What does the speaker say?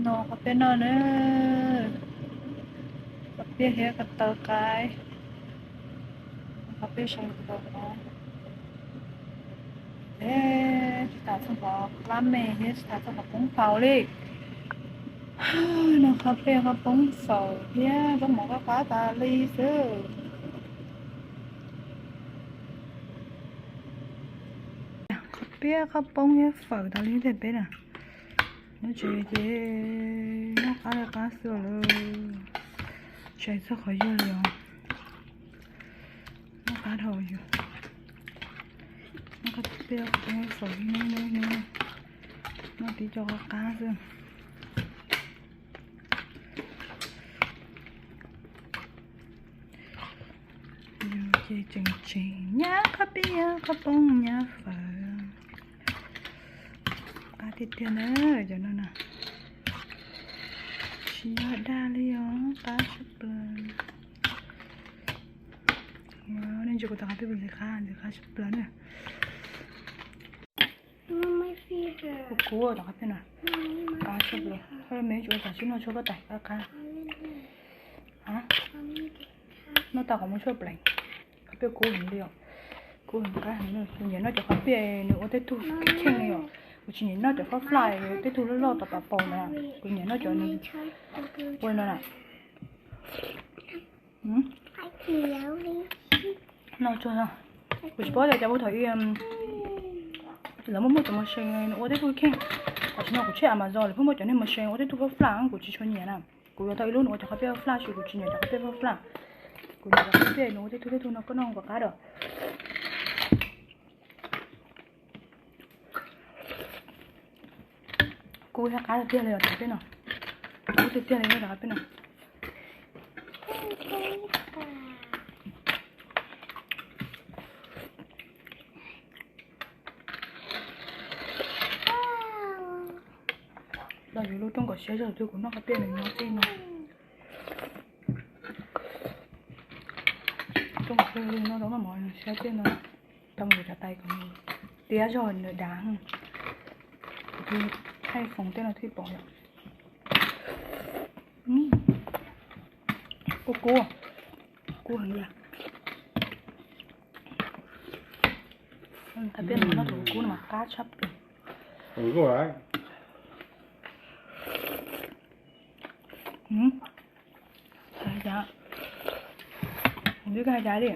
No qhov peb noj na, qhov peb thiab ko taw qaib, qhov peb sau ko taw qaib. Tsis tas txog qhov plab me thiab tsis tas txog qhov poob faus li. No qhov peb qhov poob faus thiab zaub mov qab qab tas li xwb. Qhov peb qhov poob thiab faus tas li tiag peb na. Nyob tsev ces noj qab li qab xwb lawm. Tsis txog qhov yuag li os. Noj qab dhau yus. Noj qab peb qhov poob faus hnub hnub hnub. Noj tib co qab qab xwb. Yus ces tseem tseem nyab qab peb nyab qab poob nyab faus. Qab tiag tiag na, cov no na. Tsis yog dag li os, qab tshaj plaws. Nej ntsia kuv tus qhov peb puas ntxim qab, ntxim qab tshaj plaws na. Kub kub tom qab peb no, qab tshaj plaws. Thaj me tsis ua tam sim no tshuav koj tais qab qab. Noj tau qhov muag tshuaj pleev. Qhov peb kub heev li os. Kub heev qab heev li. Kuv nyiam noj cov qhov peb nws ua tej tug kheej li os. Kuv tsis nyiam noj cov fab flaj tej tug loj loj tom tom paus na. Kuv nyiam noj cov nws ua no na. Noj tsuag no. Kuv tsis paub tias cas puag thaum ub lawv muaj muaj cov mos sees nws ua tej tug kheej. Tam sim no kuv tshem Amazon lawv pheej muaj cov niag mos sees ua tej tug fab flaj kuv tsis tshua nyiam na. Kuv yuav tau ib lub nws ua cov qhov peb fab flaj, kuv tsis nyiam cov qhov peb fab flaj. Kuv nyiam cov qhov peb nws ua tej tug tej tug no koj noj kom qab dam. Kub thiab qab tiag tiag li os tom peb no. Kub tiag tiag li os tom peb no. Los yuav lub rooj kom siab zog twg kuv noj qhov peb nws nyob tej no. Rooj kom siab zog no rau noj mov siab tej no. Tau mus yuav cov tais kom tiab zog nws dav. Kuv twb thaij foos tej no thiaj pom yom. Kub kub, kub heev li. Qhov peb no noj tus kub no mas qab tshaj plaws. Twb hais cas li.